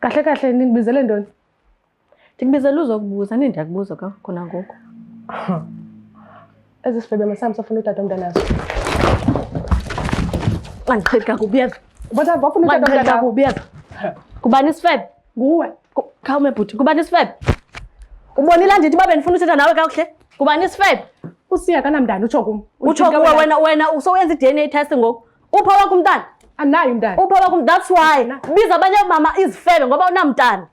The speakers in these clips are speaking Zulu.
Kahle kahle nindibizele ntoni? Ndikubizela uzokubuza, ni ndiyakubuza ka khona ngoku. Ezi sifebe masihambe sofuna utata omntanazo. Ungandiqheli kakubi uyeva. Ubona bafuna utata Ungandiqheli omntanazo. kakubi uyeva. Ngubani isifebe? Nguwe. Khawume bhuti, ngubani isifebe? Ubonile andithi uba bendifuna uthetha nawe kakuhle? Ngubani isifebe? Usiya kanamntana utsho kum. Utsho kuwe wena, wena usowuyenza i-DNA test ngoku. Upha wakho umntana? Anayo umntana. Upha wakho, that's why. Biza abanye oomama izifebe ngoba unamntana.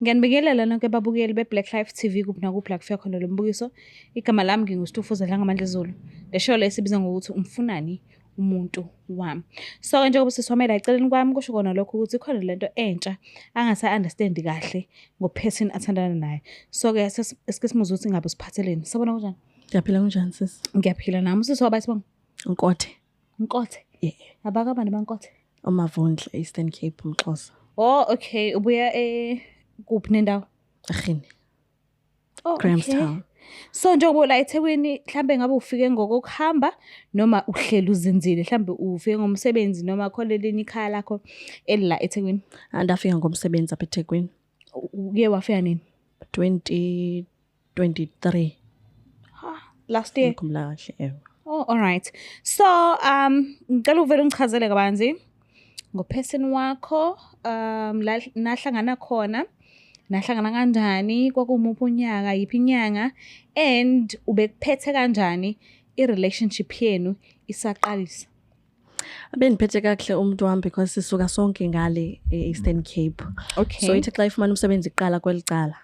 Ngiyanibingelela nonke babukeli be-Black Life TV kuphi nakuphi la kufika khona lo mbukiso. Igama lami nginguStufuza Dlangamandla Zulu. Le show le sibiza ngokuthi umfunani umuntu wami. So-ke njengoba usisi wami la eceleni kwami kusho kona lokho ukuthi khona lento entsha angasa-understand kahle ngo-person athandana naye. So-ke sike simuzwe ukuthi ngabe usiphatheleni. Sabona kunjani? Ngiyaphila, kunjani sisi? Ngiyaphila nami. Usisi waba isibongo? Nkothe. Nkothe? Yeah. Abakabani baNkothe? UMavundla, Eastern Cape, umXhosa. Oh, okay. Ubuya kuphi nendawo? Rhini. Oh, okay. Grahamstown. So njengoba la eThekwini mhlambe ngabe ufike ngokokuhamba noma uhleli uzinzile, mhlambe ufike ngomsebenzi noma khona elinye ikhaya lakho elila eThekwini? Ndafika ngomsebenzi apha eThekwini. Uke wafika nini? 2023. Last year. Ngikhumbula kahle, ewe. Oh, all right. So, ngicela uvele ungichazele kabanzi ngoperson wakho, la nahlangana khona, nahlangana kanjani, kwakuwumuphi unyaka, yiphi inyanga, and ubekuphethe kanjani i-relationship yenu isaqalisa? Bendiphethe kakuhle umuntu wami because sisuka sonke ngale e-Eastern Cape. So ithi xa ifumana umsebenzi kuqala kweli cala,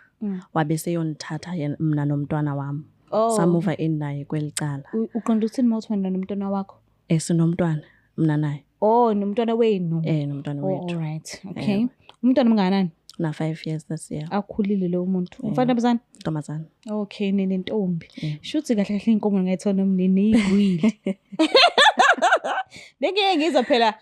wabe seyondithatha yena mna nomntwana wam. Oh. Samuva in naye kweli cala. Uqonda uthini mawuthi wena nomntwana wakho? Sinomntwana mna naye. Oh, nomntwana wenu. Nomntwana Oh, wethu. all right. Okay. Umntwana ungakanani? Na 5 years this year. Akhulile lo muntu. Umfana ntombazana? Ntombazana. Okay, ninentombi. Yeah. Shuthi kahle kahle inkomo ngayithola nomnini igwile. Bengeke ngizwa phela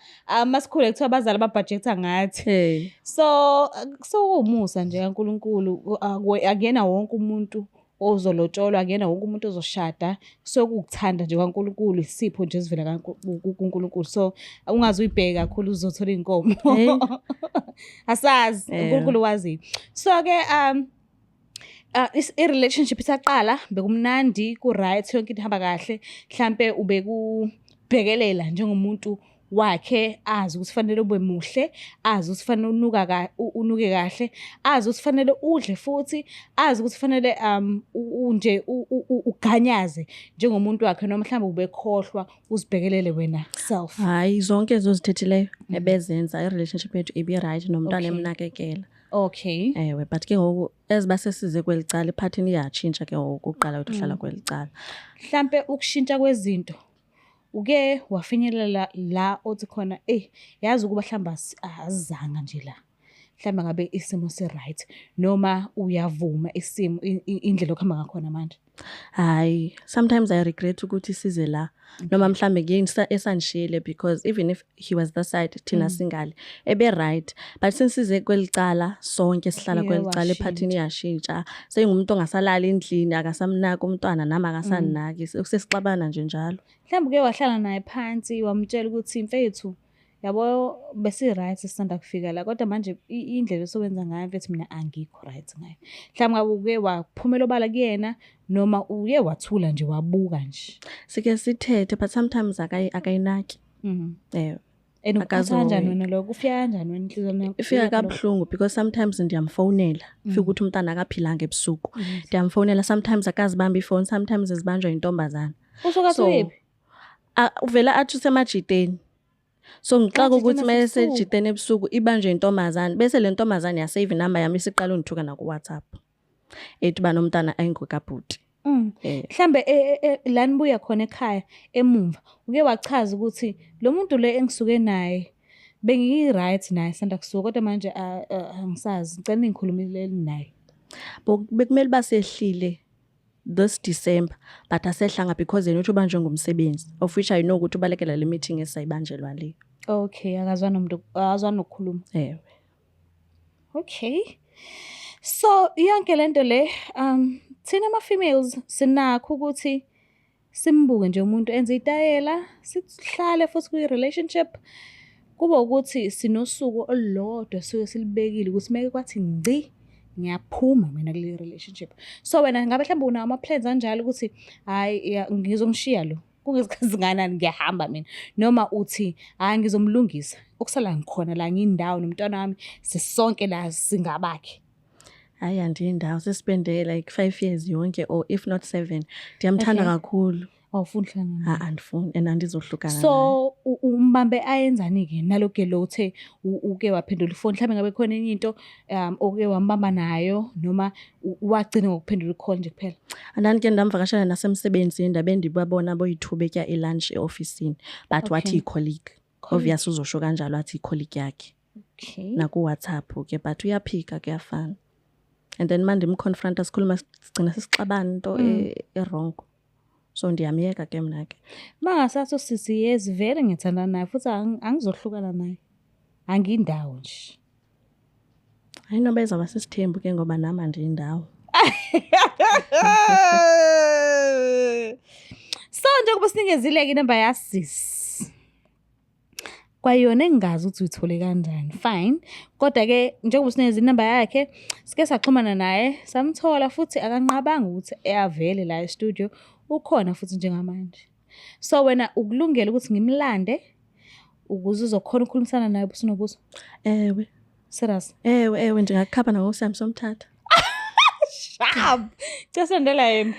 masikhule kuthiwa abazali babudgetha ngathi. Hey. So kuwumusa nje kaNkulunkulu, akuyena wonke umuntu ozolotsholwa, akuyena wonke umuntu ozoshada. So kuwukuthanda nje kaNkulunkulu, isipho nje esivela kuNkulunkulu. So ungaze uyibheke kakhulu uzothola inkomo. Hey. Asazi, Yeah. uNkulunkulu wazi. So ke i-relationship isaqala bekumnandi, ku-right, yonke into ihamba kahle. Mhlambe ubekubhekelela njengomuntu wakhe, azi ukuthi fanele ube muhle, azi ukuthi fanele unuka unuke kahle, azi ukuthi fanele udle futhi, azi ukuthi fanele nje uganyaze njengomuntu wakhe, noma mhlambe ubekhohlwa uzibhekelele wena self. Hayi, zonke ezo zithethileyo ebezenza, i-relationship yethu ibi-right nomntwana emnakekela. Ewe, but ke ngoku eziba sesize kweli cala iphathini iyatshintsha ke ngoku uqala wethu uhlala kweli cala. Mhlambe ukushintsha kwezinto uke wafinyelela la othi khona yazi ukuba mhlawumbe azizanga nje la. Mhlawumbe ngabe isimo si-right noma uyavuma isimo indlela okuhamba ngakhona manje? Hayi, sometimes I regret ukuthi size la. Noma mhlambe ngiyini esandishiyile because even if he was the side thina singale ebe right, but since size kweli cala sonke sihlala Uye kweli cala ephathini iyashintsha. Seyingumuntu ongasalali endlini, akasamnaki umntwana nami akasanaki, sesixabana nje njalo. Mhlawumbe uke wahlala naye phansi wamtshela ukuthi mfethu yabo besi right sisanda kufika la, kodwa manje indlela osowenza ngayo mfethu mina angikho right ngayo. Mhlawumbe ngabe uke waphumela obala kuyena noma uye wathula nje wabuka nje? Sike sithethe, but sometimes akayinaki. Ewe. And ukuphatha Akazoyi. kanjani wena lokho? Ufika kanjani wena enhliziyweni yakho? Ifika kabuhlungu because sometimes ndiyamfowunela, fika ukuthi umntana akaphilanga ebusuku. Ndiyamfowunela, sometimes akazibamba ifoni, sometimes zibanjwa intombazana. Usuka So, uyephi? Uvela athi usemajiteni. So ngixaka Emajiteni ukuthi uma asebusuku? esejiteni ebusuku ibanjwe intombazane, bese le ntombazane yasave inamba yami isiqala ungithuka naku WhatsApp. Ethi uba nomntana ayingokabhuti. Mhlambe la nibuya khona ekhaya emumva uke wachaza ukuthi lo muntu le engisuke naye bengiyi-right naye sanda kusuka, kodwa manje angisazi, ngicela ningikhulumele naye. Bekumele uba sehlile this December, but asehlanga because yena uthi ubanjwe ngumsebenzi, of which I know ukuthi ubalekela le meeting esizayibanjelwa le. Okay, akazwani nomuntu, akazwani nokukhuluma. Ewe. Okay. So yonke lento le, thina ama females sinakho ukuthi simbuke nje umuntu enze itayela, sihlale futhi kwi relationship. Kuba ukuthi sinosuku olulodwa suke silibekile ukuthi meke kwathi ngci ngiyaphuma mina kule relationship. So wena ngabe mhlawumbe unawo ama-plans anjalo ukuthi hhayi ngizomshiya lo kungesikhathi singanani ngiyahamba mina, noma uthi hhayi ngizomlungisa okusala ngikhona la ngiyindawo nomntwana wami sisonke la singabakhe. Hayi andiyindawo sesipende like 5 years yonke or if not 7. Ndiyamthanda kakhulu. Awufuni uhlangana naye? Andifuni and andizohlukana naye. So umbambe ayenzani-ke nalo ke lo uthe uke waphendula ifoni mhlawumbe ngabe khona enye into oke wambamba nayo noma wagcina ngokuphendula i-call nje kuphela? Andandike ndamvakashela nasemsebenzini ndabe ndibabona boyi-two betya ilunch eofisini but wathi yi-colleague. Obvious uzosho kanjalo wathi yi-colleague yakhe. Okay. Naku-WhatsApp ke but uyaphika kuyafana. And then uma ndimconfronta sikhuluma sigcina sesixabana into e-wrong. So ndiyamyeka ke mna ke. Mangasathi usisi yes vele ngithandana naye futhi angizohlukana naye. Angindawo nje. Hayi noba izawuba sisithembu ke ngoba nam andiyindawo. So njengoba sinikezile-ke inamba yasisi kwayona engingazi ukuthi uyithole kanjani fine kodwa-ke njengoba usineze inamba yakhe sike saxhumana naye samthola futhi akanqabanga ukuthi avele la e-studio ukhona futhi njengamanje. So wena ukulungele ukuthi ngimlande ukuze uzokhona ukukhulumisana naye ubuso nobuso? Ewe. Serious? Ewe, ewe ndingakukhapha nangoku sihambe somthatha. Sharp. Cesendela yena.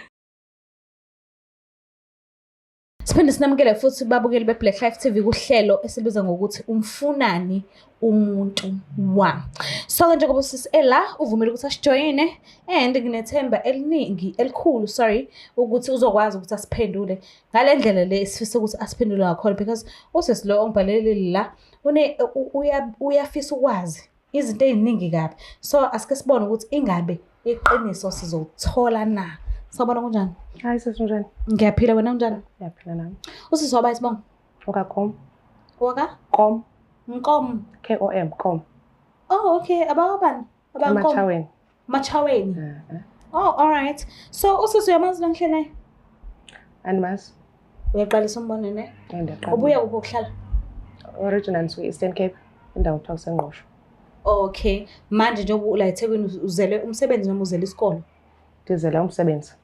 Siphinde sinamukele futhi babukeli be-Black Life TV kuhlelo esibiza ngokuthi umfunani umuntu wami. So-ke njengoba usisi ela uvumile ukuthi asijoyine and nginethemba eliningi elikhulu sorry ukuthi uzokwazi ukuthi asiphendule ngale ndlela le esifisa ukuthi asiphendule ngakhona because usisi lo ongibhalelile la une uyafisa ukwazi izinto ey'ningi kabi. So asike sibone ukuthi ingabe iqiniso sizothola na. Sawubona kunjani? Hayi sisi unjani? Ngiyaphila wena unjani? Ngiyaphila nami. Usisi waba isibongo? Okakom. Waka? Kom. Nkom. K O M Kom. Oh okay, abakabani? Abankom. Emachaweni. Machaweni. Oh all right. So usisi uyamazi lo ngihleli naye? Andimazi. Uyaqalisa umbone ne? Ndiyaqala. Ubuya kuphi ukuhlala? Original ndisuka e-Eastern Cape, indawo kuthiwa kuseNgqosho. Okay. Manje njengoba ula eThekwini uzele umsebenzi noma uzele isikolo? Ndizele umsebenzi.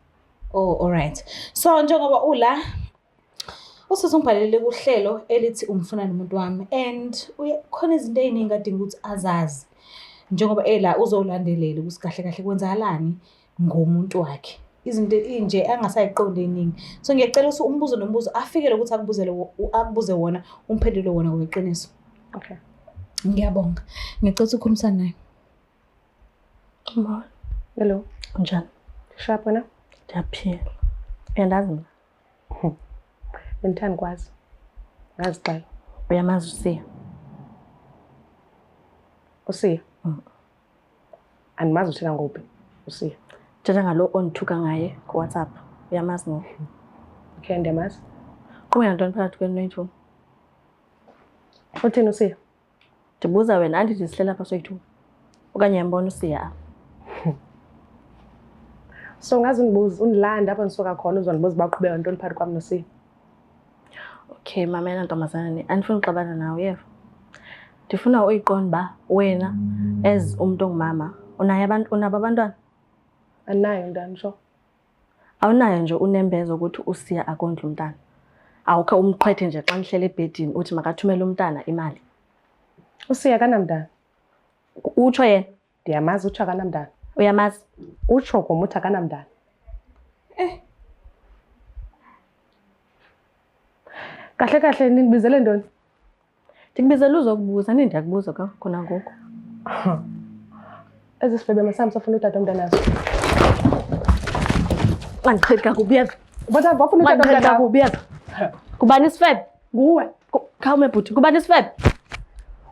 Oh all right. So njengoba ula usisi ungibhalelele kuhlelo elithi umfuna nomuntu wami and khona izinto ey'ningi adinga ukuthi azazi njengoba ela uzolandelela ukuthi kahle kahle kwenzakalani ngomuntu wakhe izinto inje angasayiqondi eningi. So ngiyacela ukuthi umbuzo nombuzo afikele ukuthi akubuzele akubuze wona umphendule wona ngokweqiniso. Okay. Ngiyabonga. Ngicela ukuthi ukhulumisane naye. Molo. Hello. Unjani? Sharp wena? Ndiyaphila. Uyandazi mna? Bendithanda ukwazi. Ngazixela. Uyamazi uSiya? Usiya? Andimazi uthetha ngophi uSiya. Thetha ngalo ondithuka ngaye kuWhatsApp. Uyamazi ngoku? Okay, ndiyamazi. Qhubeka ntoni phakathi kwenu noyi-two? Uthini uSiya? Ndibuza wena, andithi sihleli apha soyi-two. Okanye uyambona uSiya apha? So ungaze undibuze, undilande apho ndisuka khona uzondibuza uba uqhubeka ntoni phakathi kwam noSiya. Okay, mamela ntombazana, andifuni uxabana nawe, uyeva? Ndifuna uyiqonde uba wena as umntu ongumama unaye abantu, unabo abantwana? Andinaye umntana, sure. Awunayo nje unembeza ukuthi uSiya akondle umntana? Awukhe umqhwethe nje xa nihleli ebhedini uthi makathumele umntana imali? USiya akanamntana. Utsho yena? Ndiyamazi, utsho akanamntana. Uyamazi? Utsho kum uthi akanamntana. Kahle kahle nindibizele ntoni? Ndikubizele uzokubuza, andithi ndiyakubuza ke khona ngoku. Ezi sifebe masihambe sofuna utata umntanazo. Ungandiqheli kakubi uyeva? Wafuna utata Ungandiqheli umntanazo. kakubi uyeva? Ngubani isifebe? Nguwe. Khawume bhuti, ngubani isifebe?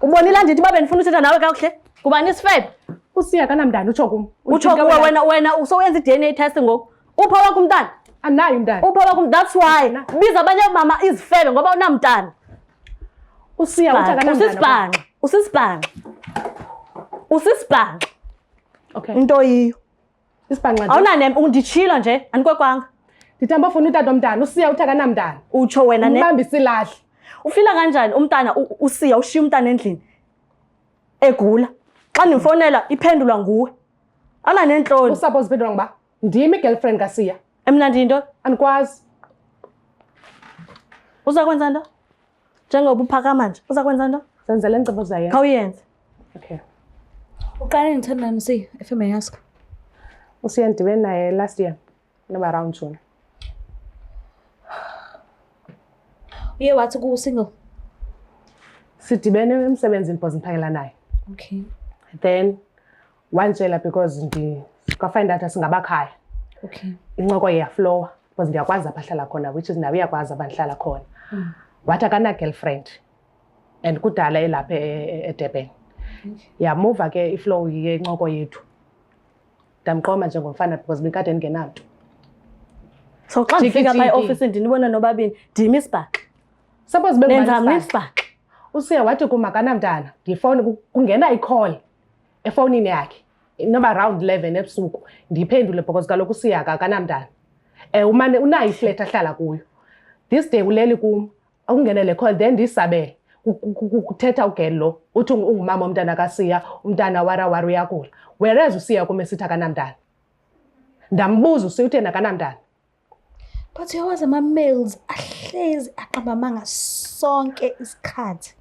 Ubonile andithi uba bendifuna uthetha nawe kakuhle? Ngubani isifebe? USiya akanamntana, utsho kum. Utsho kuwe wena, wena usowenza i-D N A test ngoku. Upha wakho umntana? Andinaye umntana. Upha wakho, that's why. Biza abanye oomama izifebe ngoba unamntana. USiya uthi akanamntana. Usisibhanxa, usisibhanxa. Usisibhanxa. Okay. Into yiyo. Isibhanxa nje. Awunanembe, unditshilo nje, andikwekwanga. Ndithi ambafuna utata omntana, uSiya uthi akanamntana. Utsho wena ne. Umbambisa ilahla. Ufila kanjani umntana uSiya ushiya umntana endlini egula? Xa ndimfowunela iphendulwa nguwe. Awunaneentloni. Usuppose uphendulwa nguba? Ndim i-girlfriend kaSiya. Emna ndiyintoni? Andikwazi. Uza kwenza nto? Njengoba uphakama nje, uza kwenza nto? Senze le ncipho uzayenza. Khawuyenze. Okay. Uqale ngithandana noSiya, if I may ask. USiya ndidibene naye last year, noba around June. Uye wathi ku-single? Sidibene emsebenzini because ndiphangela naye. Okay. Then wanditshela because ndi kwafind out singabakhaya. Okay. Incoko iyaflowa because ndiyakwazi apha ahlala khona, which is nawe uyakwazi apha ndihlala khona. Wathi akana-girlfriend and kudala elapha eDurban. Yamuva ke iflow yencoko yethu. Ndamqoma njengomfana because bekade ndingenamntu. So xa Jiki, ndifika phaa jiki. eofisini ndinibone nobabini, ndim isibhaxi. Suppose Nenza mna bengubani? isibhaxi. Usiya wathi kum akanamntana. Ndifowuni kungena i-call efowunini yakhe noba round 11 ebusuku, ndiyiphendule because kaloku uSiya akanamntana. Umane unayo iflat ahlala kuyo. This day uleli kum, akungene le call then ndiyisabele. Kuthetha ugirl lo uthi ungumama womntana kaSiya, umntana wara wara uyagula. Whereas uSiya kum esithi akanamntana. Ndambuza uSiya uthi yena akanamntana. But uyawazi ama-males ahlezi aqamba amanga sonke isikhathi.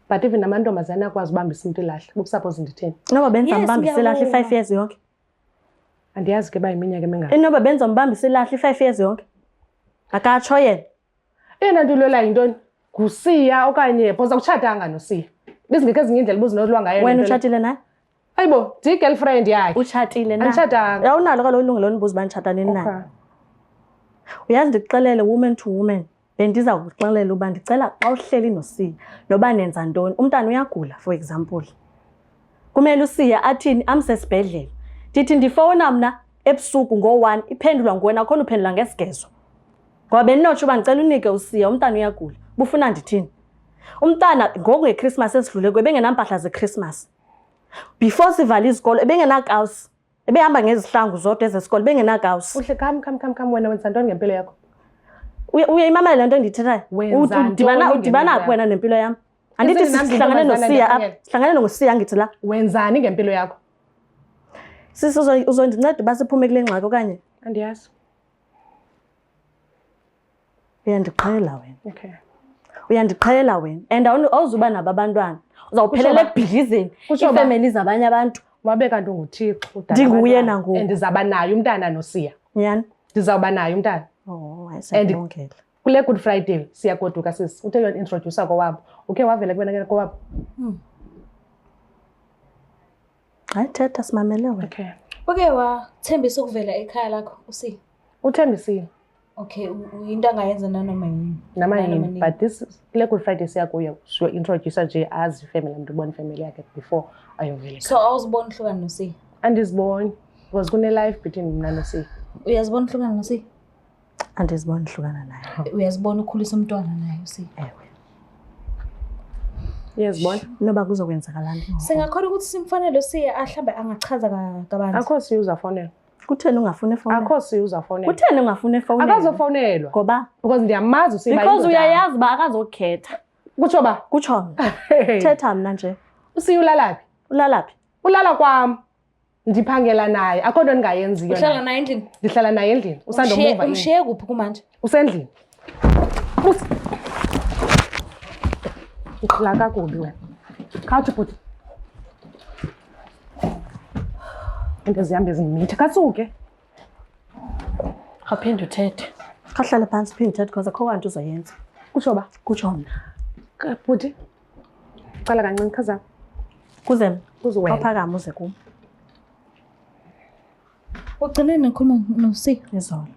But even namantombazane akwazi ubambisa umntu ilahle. Bukusuppose nditheni? Inoba benza Yes, mbambisa ilahle ngiyavuma. i-5 years yonke. Andiyazi ke uba yiminyaka emingaphi. Inoba benza mbambisa ilahle i-5 years yonke. Akatsho yena. Eyona nto ilwela yintoni? NguSiya okanye because akutshatanga noSiya. Bezingekho ezinye iindlela ubuzinokulwa ngayo. Wena le nto le. utshatile naye? Hayibo, ndiyi-girlfriend yakhe. Utshatile na? Anditshatanga. Awunalo kaloku ilungelo londibuza uba nditshata nini naye. Okay. Uyazi ndikuxelele, woman to woman, bendiza kuxelela uba ndicela xa uhleli noSiya noba nenza ntoni, umntana uyagula for example. Kumele uSiya athini? Amse esibhedlele. Ndithi ndifowuna mna ebusuku ngo-1, iphendulwa nguwe, nakhona uphendula ngesigezo. Ngoba bendinotsho uba ndicela unike uSiya, umntana uyagula. Ubufuna ndithini? Umntana ngoku ngeChristmas esidlule kuyo ebengenampahla zeChristmas. Before sivale izikolo ebengenakawusi. Ebehamba ngezihlangu zodwa ezesikolo, ebengenakawusi. Uhle, come, come, come, come, wena wenza ntoni ngempilo yakho? Uyayimamela le nto endiyithethayo? Wenza ntoni Udibana ngempilo phi wena nempilo yam? Andithi Isini nam sihlangane ndintombazana noSiya apha. ndiyaphangela. Sihlangane noSiya ngithi la. Wenzani ngempilo yakho? Sisi, uzondinceda uba siphume kule ngxaki okanye? Andiyazi. Uyandiqhela wena. Okay. Uyandiqhela wena. And awuzuba nabo abantwana. Uzawuphelela Kutsho ekubhidlizeni Kutsho ba- iifemeli zabanye abantu. Wabe kanti unguThixo udala Ndinguye abantwana. nangoku. And ndizawuba naye umntana noSiya. Nyhani? Ndizawuba naye umntana. Oh, hayi, And siyakubongela. kule Good Friday siyagoduka sisi. Uthe uyointroduce kowabo. Ukhe wavela kubona ke kowabo? Hayi, thetha simamele wena. Okay. Uke wathembisa ukuvela ekhaya lakho uSiya? Uthembisile. Okay, into angayenza nanoma yini. Nama Nanoma yini. nini. But this kule Good Friday siya kuyo siyo-introduce nje azi ifamily yam, ndibone ifamily yakhe before ayovela. So awuziboni uhlukana noSiya? Andiziboni because kune-life between mna noSiya. Uyazibona uhlukana noSiya? Andiziboni ndihlukana naye. Uyazibona ukhulisa umntwana naye uSiya? Ewe. Uyazibona? Noba kuzokwenzakala ntoni. Singakhona ukuthi simfonele uSiya ahlambe angachaza kabanzi. Akho Siya uzawufowunelwa. Kutheni ungafuni efowunelwa? Akho Siya uzawufowunelwa. Kutheni ungafuni efowunelwa? Akazofowunelwa. Ngoba? Because ndiyamazi uSiya uba Because yindoda yam. uyayazi uba akazokhetha. Kutsho ba? Kutsho mna. Thetha mna nje. uSiya ulala phi? Ulala phi? Ulala kwam. Ndiphangela naye. Akho nto ndingayenziyo Uhlala naye. naye endlini? Ndihlala naye endlini. Usandomuva endlini. Umshiye kuphi kumanje? Usendlini. Uqhela kakubi wena. Khawutsho bhuti. Into zihambe zimithe. Khasuke. Khawuphinde uthethe. Khawuhlale phantsi uphinde uthethe because akho kwanto uzoyenza. Kutsho ba? Kutsho mna. Bhuti. Cala kancinci khazam. Kuze mna. Kuze wena. Khawuphakame uze kum. Ugcine nikhuluma noSiya? Izolo.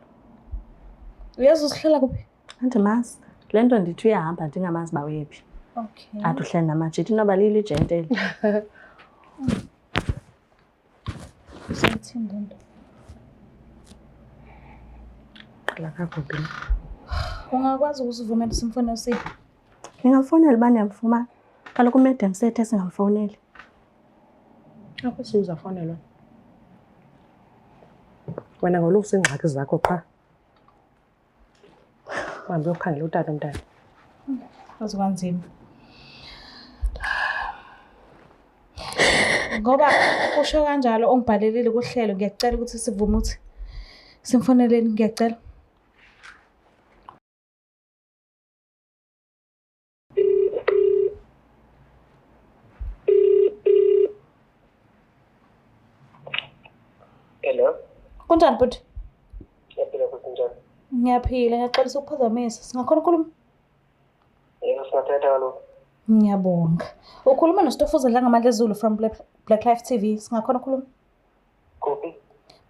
Uyazi usihlala kuphi? Andimazi. Le nto ndithi uyahamba ndingamazi uba uyephi. Okay. Athi uhleli namajita inoba lilijente eli. Seyithini le nto? Qala kakubi. Ungakwazi ukusivumela simfone uSiya? Ningamfowunela uba niyamfumana. Kaloku umedam sethe singamfowuneli. Akho Siya uzawufowunelwa. Wena ngolusa iingxaki zakho qha. Uhambe uyokhangela utata umntana. Kwaze kwanzima. Ngoba usho kanjalo ongibhalelile kuhlelo ngiyacela ukuthi sivume ukuthi simfoneleni ngiyacela. Hello. Kunjani bhuti? Ngiyaphila futhi njani? Ngiyaphila, ngiyaxolisa ukuphazamisa. Singakhona ukukhuluma? Yebo, singathetha kaloku. Ngiyabonga. Ukhuluma noStofuza Dlangamandla Zulu from Black Life TV. Singakhona ukukhuluma? Kuphi?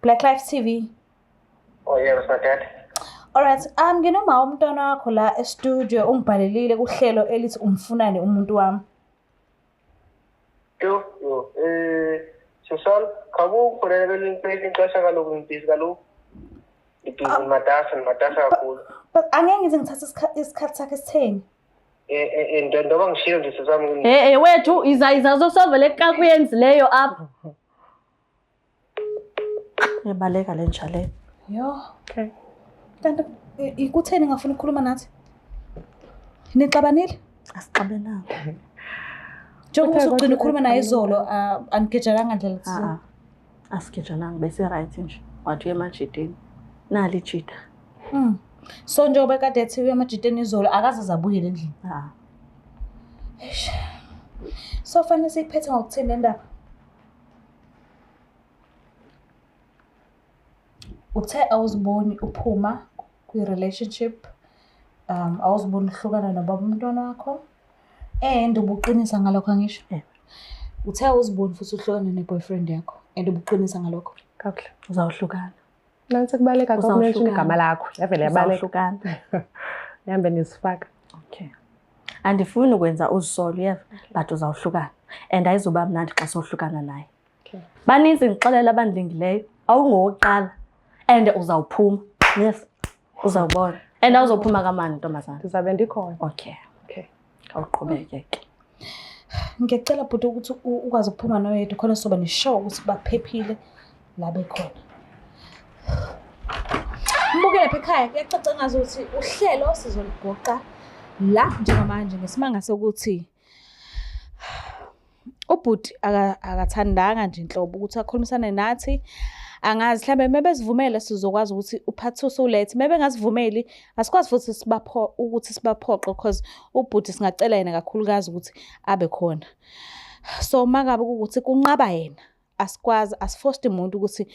Black Life TV. Oh yebo, singathetha. Alright, nginoma umntwana wakho la e-studio ungibhalelile kuhlelo elithi umfunani umuntu wami. Yo, yo. Susan, khawukhulele kwelinye ixesha kaloku ngibhizi kaloku. Ngibhizi ngimatasa, ngimatasa kakhulu. But angeke ngize ngithathe isikhathi sakhe sitheni. Ndoba ngishiyo nje sisami. Eh wethu iza iza zosolve le kaka uyenzileyo apha. Yabaleka le nja le. Yo. Okay. Kanti ikutheni ngafuna ukukhuluma nathi? Nixabanile? Asixabenanga. Njengoba Uthe usugcina kodwa ukhuluma naye izolo, anigejananga ndlela thizeni. A-a. Asigejananga bese right nje. Wathi uye emajiteni. Nali ijita. So njengoba kade ethi uye emajiteni izolo akaze zabuyele endlini. A-a. Eish. So fanele siyiphethe ngokuthini le ndaba? Uthe awuziboni uphuma kwi-relationship, awuziboni uhlukana nobaba umntwana wakho, and ubuqinisa ngalokho angisho? Yebo. Uthe awuziboni futhi uhlukana ne-boyfriend yakho, and ubuqinisa ngalokho. Kakuhle. Uzawuhlukana. Nansi kubaleka kwakumention Uzawuhlukana. igama lakho. Yavele yabaleka. Uzawuhlukana. Nihambe nizifaka. Okay. Andifuni ukwenza uzisolo uyeva, but uzawuhlukana. And ayizuba mnandi xa sohlukana naye. Okay. Baninzi ngixelela abandilingileyo, awungowokuqala. And uzawuphuma. Yes. Uzawubona. And awuzophuma kamani ntombazana. Ndizabe ndikhona. Okay. Okay. Khawuqhubeke ke. Ngiyacela bhuti ukuthi ukwazi ukuphuma noyedwa khona soba ne-sure ukuthi baphephile la bekhona. Mbuke lapha ekhaya kuyacaca ngazi ukuthi uhlelo sizolugoqa la njengamanje ngesimanga sokuthi ubhuti akathandanga nje inhlobo ukuthi akhulumisane nathi. Angazi mhlambe mebezivumele sizokwazi ukuthi uphathi usulethe, mebengazivumeli asikwazi futhi ukuthi sibaphoqe because ubhuti singacela yena kakhulukazi ukuthi abe khona. So mangabe kuwukuthi kunqaba yena asikwazi, asifosti umuntu ukuthi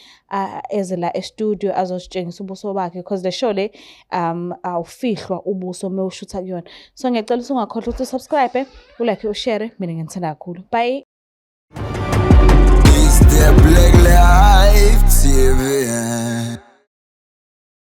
eze la e-studio azositshengisa ubuso bakhe because le show le awufihlwa ubuso uma ushutha kuyona. So ngiyacela ukuthi ungakhohlwa ukuthi usubscribe, ulike, ushare. Mina nginithanda kakhulu. Bye. Is there